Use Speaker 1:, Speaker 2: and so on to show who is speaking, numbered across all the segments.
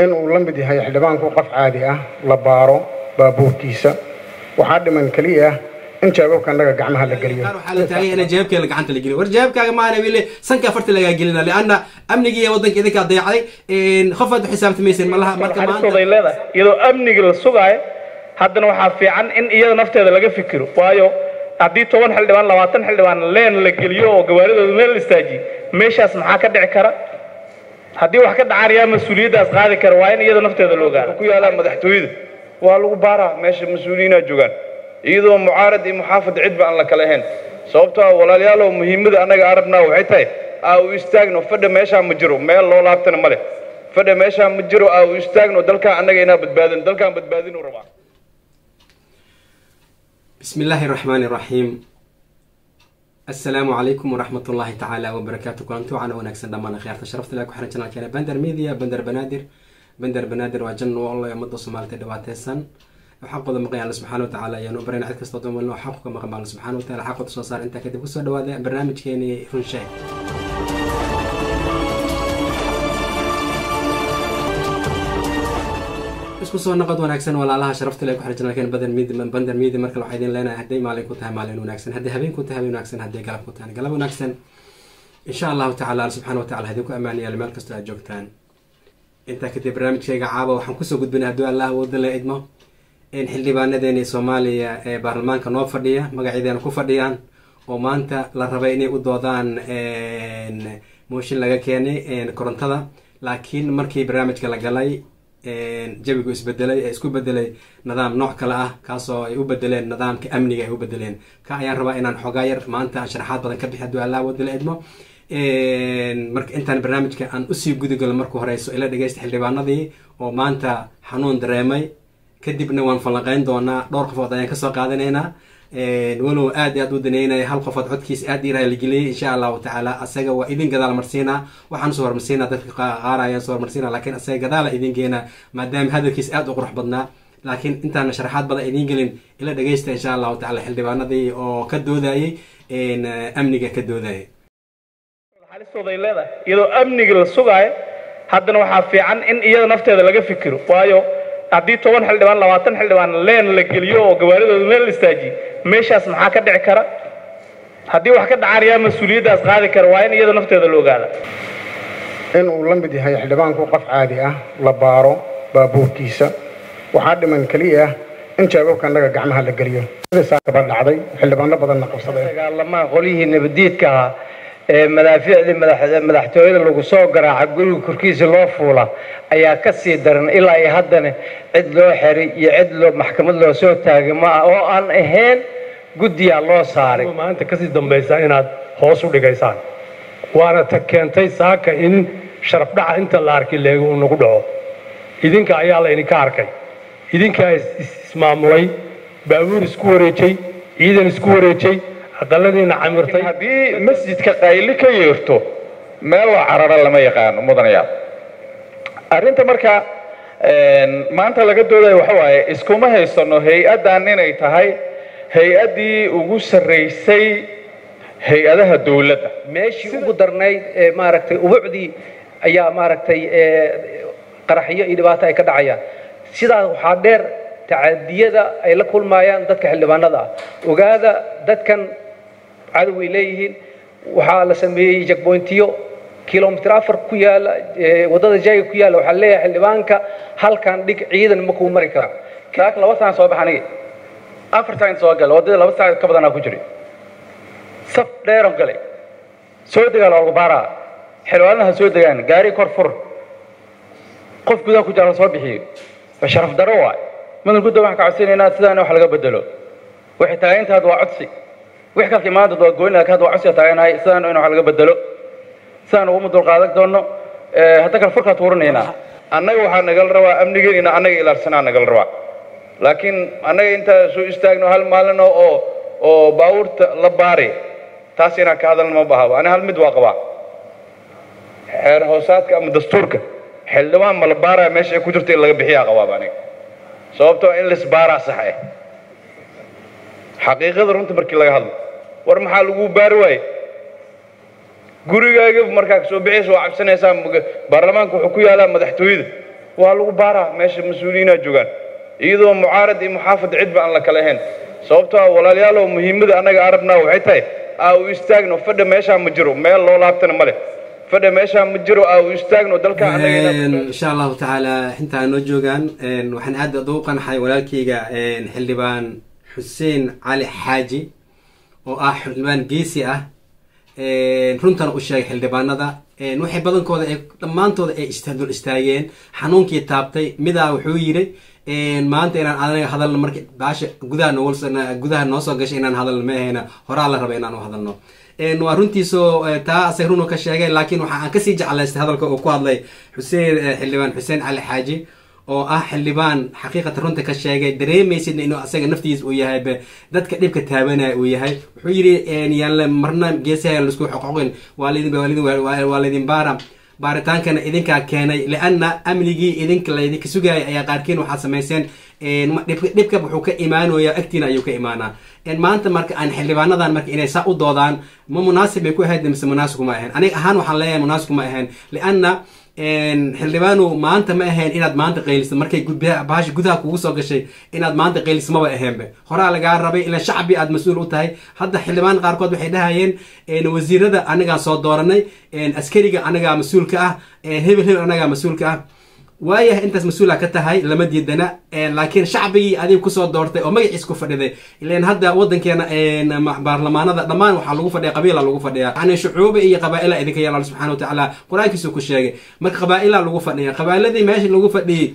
Speaker 1: In uu la mid yahay xildhibaanku qof caadi ah, la baaro baabuurkiisa. Waxaa dhiman keliya in jeebabka annaga gacmaha la geliyo.
Speaker 2: Waxaa la taagay in jeebkeena gacanta la geliyo. War jeebkaaga maana wile sanka farta lagaa gelina, lianna amnigii waddanka idinkaa dayacday, qof aad u xisaabtamaysen malaha. Marka maanta
Speaker 3: halistooday leedahay iyadoo amniga la sugaayo, haddana waxaa fiican in iyada nafteeda laga fikiro, waayo haddii 10 xildhibaan, 20 xildhibaan leen la geliyo oo gawaaridooda meel la istaajiyo, meeshaas maxaa ka dhici kara? Haddii wax ka dhacaan, yaa mas-uuliyaddaas qaadi kara? Waa in iyada nafteeda la ogaado.
Speaker 4: Ku yaalaa madaxtooyada waa lagu baaraa, meesha mas-uuliyiinaa joogaan, iyadoo mucaarad iyo muxaafad cidba aan la kala ahayn. Sababtoo ah, walaalayaalow, muhiimada annaga arabnaa waxay tahay aa u istaagno. Fadha meeshaa ma jiro, meel loo laabtana ma leh. Fadha meeshaa ma jiro, aa u istaagno dalkaan annaga inaa badbaadin, dalkaan badbaadinuu rabaa.
Speaker 2: بسم الله الرحمن الرحيم، السلام عليكم ورحمة الله تعالى وبركاته. Kulanti waxaana wanaagsan dhammaan akhyaarta sharafta leh ku xiran channelkeena Bender Media, Bender Banaadir. Bender Banaadir waa janno Allah ummadda Soomaalida dhibaateysan xaqooda maqan Alla subxaana wa tacaala ayaanu barayna. Cid kastoo doomalno xaqu ka maqan baa Alla subxaana wa tacaala xaqooda soo saar. Intaa kadib, kusoo dhawaada barnaamijkeeni Run Sheeg. Isku soo noqod wanaagsan, walaalaha sharafta leh ku xiran channelkeena Badan Media, Bender Media. Markale waxaa idin leenahay, hadday maalin ku tahay maalin wanaagsan, hadday habeen ku tahay habeen wanaagsan, hadday galab ku tahay galab wanaagsan. Insha Allahu tacala, Alla subxaana wa tacala idinku ammaaniyaal meel kastoo aad joogtaan. Intaa kadib, barnaamijkayga caaba waxaan kusoo gudbinay, hadduu Allah awooda la idmo, in xildhibaanadeeni Soomaaliya ee baarlamaanka noo fadhiya, magacyadeena ku fadhiyaan, oo maanta la rabay inay u doodaan mooshin laga keenay korontada, laakiin markii barnaamijka la galay jawigu isbedelay ee isku bedelay nidaam nooc kale ah, kaasoo ay u bedeleen nidaamka amniga ay u bedeleen. Ka ayaan rabaa inaan xoogaa yar maanta aan sharaxaad badan ka bixi, hadduu Allah awooda la idmo. Marka intaan barnaamijka aan usii gudagalo, marka horeyso ila dhegeysta xildhibaanadii oo maanta xanuun dareemay, kadibna waan falanqeyn doonaa. Dhowr qofood ayaan kasoo qaadanaynaa, walow aad aad u daneynaya hal qofood codkiisa aad ii raaligeliyey. Insha Allahu tacaala asaga waa idin gadaal marsiinaa, waxaan soo hormarsiinaa dadka qaar ayaan soo hormarsiinaa, laakiin asaga gadaala idin geenaa maadaama hadalkiisa aad u qurux badnaa. Laakiin intaana sharaxaad badan idin gelin, ila dhegeysta insha Allahu tacala xildhibaanadii oo ka doodayay amniga ka doodayay.
Speaker 3: Halistooday leedahay iyadoo amniga la sugaayo, haddana waxaa fiican in iyada nafteeda laga fikiro, waayo haddii 10 xildhibaan, 20 xildhibaan leen la geliyo oo gawaaridooda meel la istaajiyo, meeshaas maxaa ka dhici kara? Haddii wax ka dhacaan, yaa mas-uuliyaddaas qaadi kara? Waa in iyada nafteeda la ogaada.
Speaker 1: In uu la mid yahay xildhibaanku qof caadi ah, la baaro baabuurkiisa. Waxaa dhiman keliya in jeebabka annaga gacmaha la geliyo, sida saakaba dhacday, xildhibaano badanna qabsadeen.
Speaker 5: Dagaalamaan qolyihii nabadiidka ahaa ee madaafiicdii madaxtooyada lagu soo garaaca, guriga korkiisa loo fuula ayaa ka sii daran. Ilaa iyo haddana cid loo xiray iyo cid loo maxkamad loo soo taagay ma ah, oo aan ahayn guddiyaa loo saaray.
Speaker 6: Maanta kasii dambaysa inaad hoos u dhigaysaan, waana ta keentay saaka in sharaf dhaca inta la arkay leego uu nagu dhaco. Idinka ayaa la idinka arkay, idinkaa ismaamulay, baabuur isku wareejay, ciidan isku wareejay, aqaladiina camirtay.
Speaker 4: Haddii masjidka qayli ka yeerto, meel loo cararo lama yaqaano, mudanayaal. Arrinta marka maanta laga doodayo waxa waaye, iskuma haysano hay-addan inay tahay hay-addii ugu sarraysay hay-adaha dowladda.
Speaker 5: Meeshii ugu darnayd ee maaragtay ubucdii ayaa maaragtay qaraxyo iyo dhibaato ay ka dhacayaan. Sidaas waxaa dheer tacadiyada ay la kulmayaan dadka xildhibaanada ah. Ogaada, dadkan cadoway leeyihiin. Waxaa la sameeyey checkpointiyo kilomitir 4 ku yaala, waddada jayga ku yaala. Waxaa leeyahay xildhibaanka halkan dhig, ciidan ma kuu mari kara.
Speaker 7: Saaka 2 saac soo bax, aniga 4 saac soo galay, waddada 2 saac ka badanaa ku jiray, saf dheeran galay. Soo degaa lagu baaraa, xildhibaanada soo degaan, gaari kor fur, qof gudaha ku jira la soo bixiyo. Waa sharaf daro waay. Mudan gudda, waxaan ka codsanaynaa sidaan wax laga bedelo. Waxay taagantahay waa codsi, wix kalka imaanta waa goyn, laakiin hadda waa codsi taaganahay sidaan in wax laga bedelo. Sidaan uguma dulqaadan doono, hadda kale furkaa tuuranaynaa.
Speaker 4: Annaga waxaa nagala rabaa amnigeen ina annaga ilaalsanaa nagala rabaa, laakiin annaga intaa soo istaagno hal maalin oo baabuurta la baari, taas inaan ka hadalna ma bahaba. Ani hal mid waa qabaa: xeer hoosaadka ama dastuurka xildhibaan ma la baaraya meesha ay ku jirto in laga bixiyaa qabaaba aniga, sababtoo in laisbaaraa sax eh. Xaqiiqada runta markii laga hadlo, war maxaa lagu baari waaye? Gurigaaga markaa kasoo bixaysa waa cabsanaysaa. Baarlamaanka wuxuu ku yaalaa madaxtooyada. Waa lagu baaraa, meesha mas-uuliyiinaa joogaan, iyadoo mucaarad iyo muxaafad cidba aan la kala ahayn. Sababtoo ah, walaalayaalow, muhiimada annaga aan rabnaa waxay tahay aa u istaagno. Fadha meeshaa ma jiro, meel loo laabtana ma leh. Fadha meeshaa ma jiro, aa u istaagno dalka annaga.
Speaker 2: Insha Allahu tacaala intaa noo joogaan. Waxaan aad aad ugu qanxay walaalkayga xildhibaan Xuseen Cali Xaaji oo ah xildhibaan geesi ah, runtana u sheegay xildhibaanada. Waxay badankooda ay dhammaantooda ay dul istaageen xanuunkii taabtay. Midaa wuxuu yidhi maanta inaan anaga hadalno marka baasha gudaha noogul gudaha noo soo gashay inaan hadalno ma ahayna, horaa la raba inaan u hadalno. Waa runtiisoo taa asag runu ka sheegay, laakiin waxa aan kasii jeclaystay hadalka uu ku hadlay Xuseen, xildhibaan Xuseen Cali Xaaji oo ah xildhibaan xaqiiqata runta ka sheegay, dareemaysidna inuu asaga naftiisa uu yahay be dadka dhibka taabanaya uu yahay. Wuxuu yidhi yaan la marna geesaha yaan laisku xoqoqin, waa laydin baara, baaritaankana idinkaa keenay, lianna amnigii idinka laydinka sugayay ayaa qaarkiin waxaad samayseen. Dhibka wuxuu ka imaanaya agtiina ayuu ka imaanaa. Maanta marka aan xildhibaanadan marka inay saa u doodaan ma munaasib bay ku ahayd mise munaasib kuma ahayn? Aniga ahaan waxaan leeyahay munaasib kuma ahayn, lianna xildhibaanu maanta ma ahayn inaad maanta qayliso markay bahasha gudaha kugu soo gashay. Inaad maanta qayliso maba ahaynbe, horaa lagaa rabay, ilaa shacbi aad mas-uul u tahay. Hadda xildhibaan qaarkood waxay dhahayeen wasiirada anagaa soo dooranay, askariga anagaa mas-uulka ah, hebel hebel anagaa mas-uulka ah. Waayahay, intaas mas-uula ka tahay lama diidana, laakiin shacbigii adiga kusoo doortay oo magaciis ku fadhiday, ilan hadda wadankeena baarlamaanada dhammaan waxaa lagu fadhiya qabiila lagu fadhiya, yani shucuuba iyo qabaa-ila idinka yeel Alla subxana watacaala qur-aankiisu ku sheegay. Marka qabaa-ila lagu fadhiya, qabaa'iladii meesha lagu fadhiyey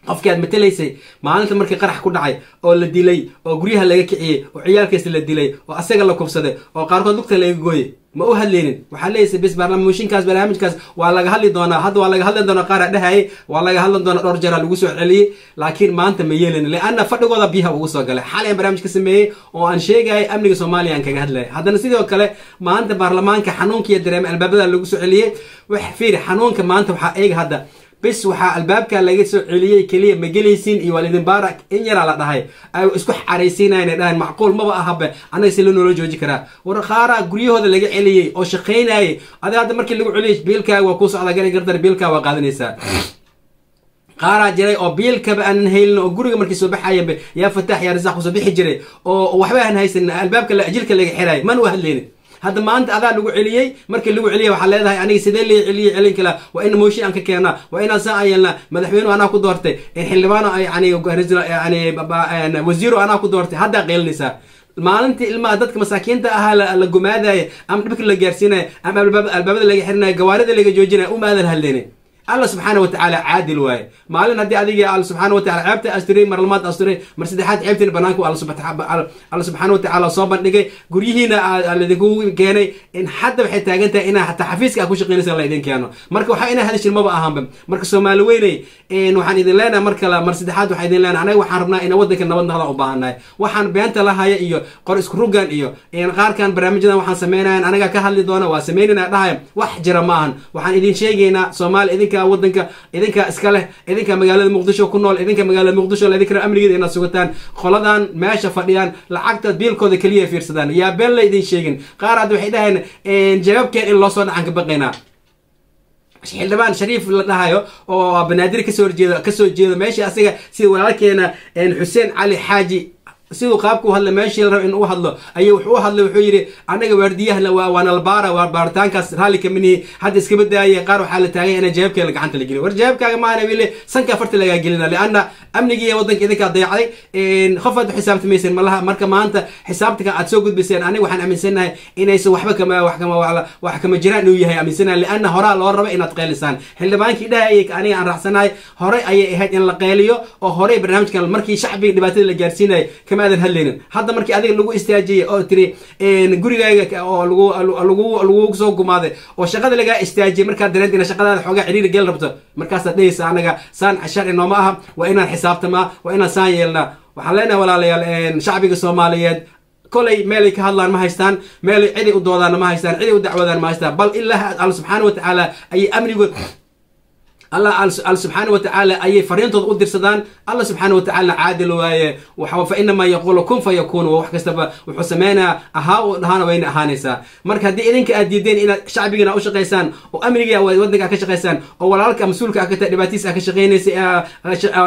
Speaker 2: qofkii aad matalaysay maalinta markii qarax ku dhacay oo la dilay oo guryaha laga kiciyey oo ciyaalkiisa la dilay oo asaga la kubsaday oo qaarkood lugta laga gooyey, ma u hadlaynin. Waxaa leeyahay bis barnaamijinkaas, barnaamijkaas waa laga hadli doonaa, hadda waa laga hadli doonaa. Qaar dhahayay waa laga hadli doonaa, dhowr jeer lagu soo celiyey, laakiin maanta ma yeelin, lianna fadhigooda biyaha ugu soo galay. Xalay aan barnaamij ka sameeyey oo aan sheegayay amniga Soomaaliya aan kaga hadlayay. Haddana sidoo kale maanta baarlamaanka xanuunka iyo dareeme albaabada lagu soo celiyey. Wax fiiri, xanuunka maanta waxaa eega hadda bis waxaa albaabka laga soo celiyey keliya ma gelaysiin iyo waalidin baara in yaraa la dhahay ay isku xaraysiinayaan, dhahan macquul maba ahabe, anaga si la noola jooji karaa? War qaaraa guryahooda laga celiyey oo shaqaynayay. Adiga hadda markii lagu celiyey biilkaaga waa kuu socdaa, gari gardar biilkaa waa qaadanaysaa. Qaaraa jiray oo biilkaba aanan haylin oo guriga markii soo baxayanba yaa fataax yaa rasaaq kusoo bixi jiray oo waxba aan haysanin, albaabka jilka laga xirayay, man u hadlaynin. Hadda maanta adaa lagu celiyey. Markii lagu celiyey waxaa leedahay aniga sidee lii celiyey? Celin kala waa in mooshin aan ka keenaa, waa inaan saa aan yeelnaa. Madaxweynuhu anaa ku doortay, xildhibaano, yani yani wasiiro anaa ku doortay. Haddaa qeylinaysaa. Maalintii ilmaha dadka masaakiinta ahaa la gumaadaya ama dhibka la gaarsiinaya ama albaabada laga xirinayo, gawaarida laga joojinaya, uma aadan hadlaynin. Alla subxaana watacaala caadil waaye. Maalin haddii adiga Alla subxaana wataala ceebta asturay, mar lamaad asturay, mar saddexaad ceebtina banaanka Alla subxaana watacaala soo bandhigay, guryihiina laidinku keenay, in hadda waxay taagan tahay inaa xataa xafiiska aad ku shaqaynaysa la idin keeno. Marka waxaa inaa hadashin maba ahaanba. Marka Soomaali weyney, waxaan idin leenahay mar kale, mar saddexaad waxaan idin leenahay, anaga waxaan rabnaa ina waddanka nabad noqdaan u baahannahay. Waxaan beenta lahaya iyo qor isku rugan iyo qaarkan barnaamijyadan waxaan sameynayan anaga ka hadli doona waa sameynayna dhahaya, wax jira ma ahan. Waxaan idin sheegaynaa Soomaali, idinka waddanka idinka iska leh, idinka magaalada Muqdisho ku nool, idinka magaalada Muqdisho laydinka amnigeeda inaad sugataan. Qoladan meesha fadhiyaan lacagta biilkooda keliya fiirsadaan, yaa been la idin sheegin. Qaar hadda waxay dhahayeen jawaabkeen in loo soo dhacan ka baqaynaa. Xildhibaan Shariif la dhahayo oo Banaadir kasoo horjeedo, kasoo jeedo meeshii asaga sida walaalkeena Xuseen Cali Xaaji siduu qaabku u hadlay, meeshii la rabo in uu hadlo ayuu wuxuu u hadlay. Wuxuu yidhi anaga waardiyahna waa waana la baara, waa baaritaankaas raalli kama nihi. Hadda iskaba daayay, qaar waxaa la taagay inay jawaabkeena gacanta la geliyo. War jawaabkaaga maahana wili sanka farta lagaa gelina, lianna amnigii waddanka idinkaa dayacday, qof aad u xisaabtamayseen malaha. Marka maanta xisaabtanka aad soo gudbiseen aniga waxaan aaminsanahay inaysan waxba kama wax kama wax kama jiraan inuu yahay aaminsanahay, lianna horaa loo rabay inaad qeylisaan. Xildhibaankii dhahayay aniga aan raacsanahay, horey ayay ahayd in la qeyliyo oo horey barnaamijkan markii shacbiga dhibaatada la gaarsiinayay kama aadan hadlaynin. Hadda markii adiga lagu istaajiyey oo tiri gurigaaga oo lagu soo gumaaday oo shaqada lagaa istaajiyey, markaad dareenta ina shaqadaada xoogaa ciriiri gel rabto, markaasaad dhehaysa anaga saan sharci nooma aha, waa inaan xisaabtamaa, waa inaan saan yeelnaa. Waxaan leenahay walaalayaal, shacbiga Soomaaliyeed kolay meelay ka hadlaan ma haystaan, meelay ciday u doodaanna ma haystaan, ciday u dacwadaan ma haystaan, bal ilaa Alla subxaana watacaala ayay amnigood Allah subxaana wa tacaala ayay fariintooda u dirsadaan. Allah subxaana wa tacaala caadil waaye, fa inamaa yaquulu kun fa yakuunu, wax kastaba wuxuu sameynaa ahaa uu dhahaana wayna ahaanaysaa. Marka haddii idinka aad diideen inaad shacbigiina u shaqaysaan oo amniga waddanka ka shaqaysaan oo walaalka mas-uulka ka tahay dhibaatiisa ka shaqaynaysa,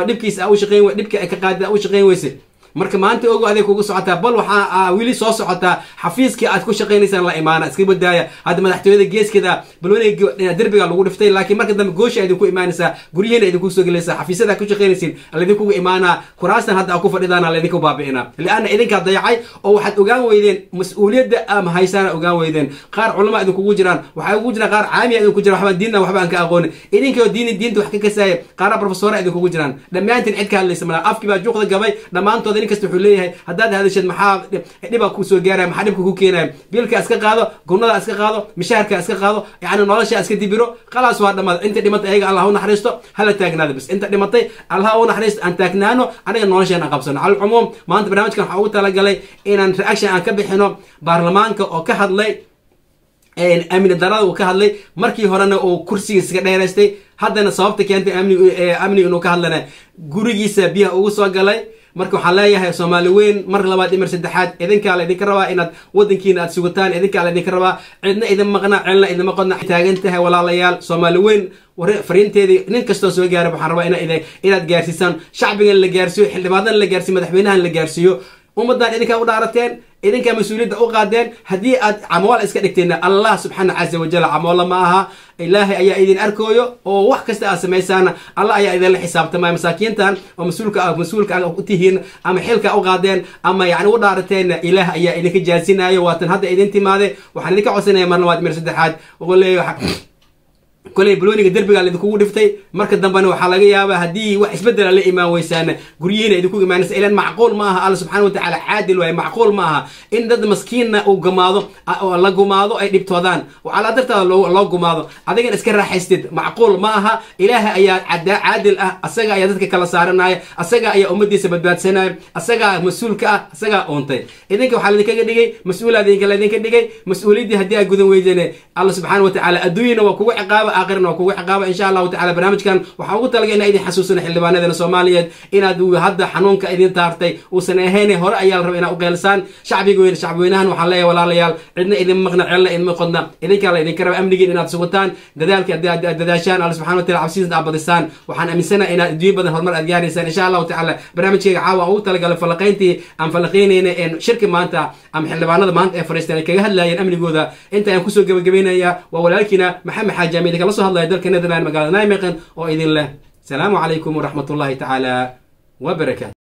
Speaker 2: dhibkiisa u shaqayn, dhibka ka qaada u shaqayn weyse, marka maanta ogo aday kugu socotaa. Bal waxaa weli soo socotaa xafiiskii aad ku shaqaynaysaan la imaana, iska badaaya hadda madaxtooyada geeskeeda balwaniga derbiga lagu dhiftay, laakiin marka dambe goosha idinku imaanaysaa, guryihiina idinku soo gelaysaa, xafiisyada ku shaqaynaysiin laydinkugu imaanaa, kuraastan hadda aad ku fadhidaana laydinku baabi'inaa, lianna idinkaa dayacay oo waxaad ogaan weydeen mas-uuliyadda ama haysaana ogaan weydeen. Qaar culama idinkugu jiraan, waxaa ugu jiraan qaar caamiya idinku jiraan, waxbaan diinna waxba aan ka aqoonin, idinkoo diini diinta wax ka kasaaya, qaara profesora idinkugu jiraan. Dhammaantiin cid ka hadlaysa malaa, afkii baa juuqda gabay dhammaantooda. Nin kasta wuxuu leeyahay haddaad hadashid maxaa dhiba ku soo gaaraya, maxaa dhibka ku keenaya? Biilka iska qaado, gurnada iska qaado, mishaharka iska qaado, yacni nolosha iska dibiro, khalaas waa dhammaad. Inta dhimatay ayaga Allah u naxariisto, hala taagnaada bas. Inta dhimatay Allah u naxariisto, aan taagnaano aniga nolosheena aan qabsano. Cala alcumuum, maanta barnaamijkan waxaa ugu talagalay inaan reaction aan ka bixino baarlamaanka oo ka hadlay amni darada uu ka hadlay. Markii horena uu kursiga iska dheeraystay, haddana sababta keentay amni inuu ka hadlana gurigiisa biyaha ugu soo galay. Marka waxaan leeyahay Soomaali weyn, mar labaad iyo mar saddexaad, idinkaa la idinka rabaa inaad waddankiina aad sugataan, idinkaa la idinka rabaa, cidna idin maqna, cidna idinma qodna taagan tahay. Walaalayaal Soomaali weyn, fariinteedii nin kastoo soo gaaray waxaan rabaa inaad gaarsiisaan, shacbigan la gaarsiiyo, xildhibaanadan la gaarsiiyo, madaxweynahan la gaarsiiyo. Ummaddan idinkaa u dhaarateen, idinkaa mas-uuliyadda u qaadeen. Haddii aad camool iska dhigteenna, Allah subxaana caza wajal camoola ma aha, Ilaahay ayaa idin arkooyo oo wax kasta aad samaysaana Allah ayaa idinla xisaabtamaya. Masaakiintan oo mas-uulka u tihiin ama xilka u qaadeen ama yacni u dhaarateenna, Ilaah ayaa idinka jaasinayo. Waatan hadda idin timaaday, waxaan idinka codsanaya mar labaad mar saddexaad, koley balooniga derbiga laidinkugu dhiftay, marka dambena waxaa laga yaabaa haddii wax isbedela la imaan weysaana guryihiina idinku imaanaysa. Ilan macquul ma aha, Alla subxana watacaala caadil waaye, macquul ma aha in dad maskiinna uu gumaado oo la gumaado, ay dhibtoodaan oo calaa dartaada loo gumaado, adigana iska raaxaystid, macquul ma aha. Ilaaha ayaa caadil ah, asaga ayaa dadka kala saaranaya, asaga ayaa ummadiisa badbaadsanaya, asagaa mas-uulka ah, asagaa oontay. Idinka waxaa laidinkaga dhigay mas-uulaa laydinka dhigay, mas-uuliyaddii haddii aad gudan weydeen, Alla subxaana watacaala adduunyana waa kugu ciqaaba, aakhirna waa kugu ciqaaba, insha Allahu tacala. Barnaamijkan waxaan ugu talagay inaan idin xasuusino xildhibaanadeena Soomaaliyeed inaad hadda xanuunka idin taartay uusan ahayn, hore ayaa la rabaa inaad u qeylsaan. Shacbiga weyn, shacbiweynahan waxaan leeyahay walaalayaal, cidna idin maqna, celna idinma qodna, idinkaa la idinka raba amnigiin inaad sugataan, dadaalka aad dadaashaan, Alla subxana wataala cabsidiisa aad badisaan. Waxaan aaminsanahay inaad adduunyo badan horumar aad gaaraysaan, insha Allahu tacaala. Barnaamijkayga caawa aan ugu talagalay falaqayntii aan falaqaynayna een shirki maanta ama xildhibaanada maanta ee fariisteen ay kaga hadlaayeen amnigooda, inta ayaan kusoo gabagabaynaya. Waa walaalkiina Maxamed Xaajaami, idinkala soo hadlaya dalka Netherland, magaalada Nijmegen, oo idin leh salaamu calaykum waraxmatullahi tacaala wabarakaatu.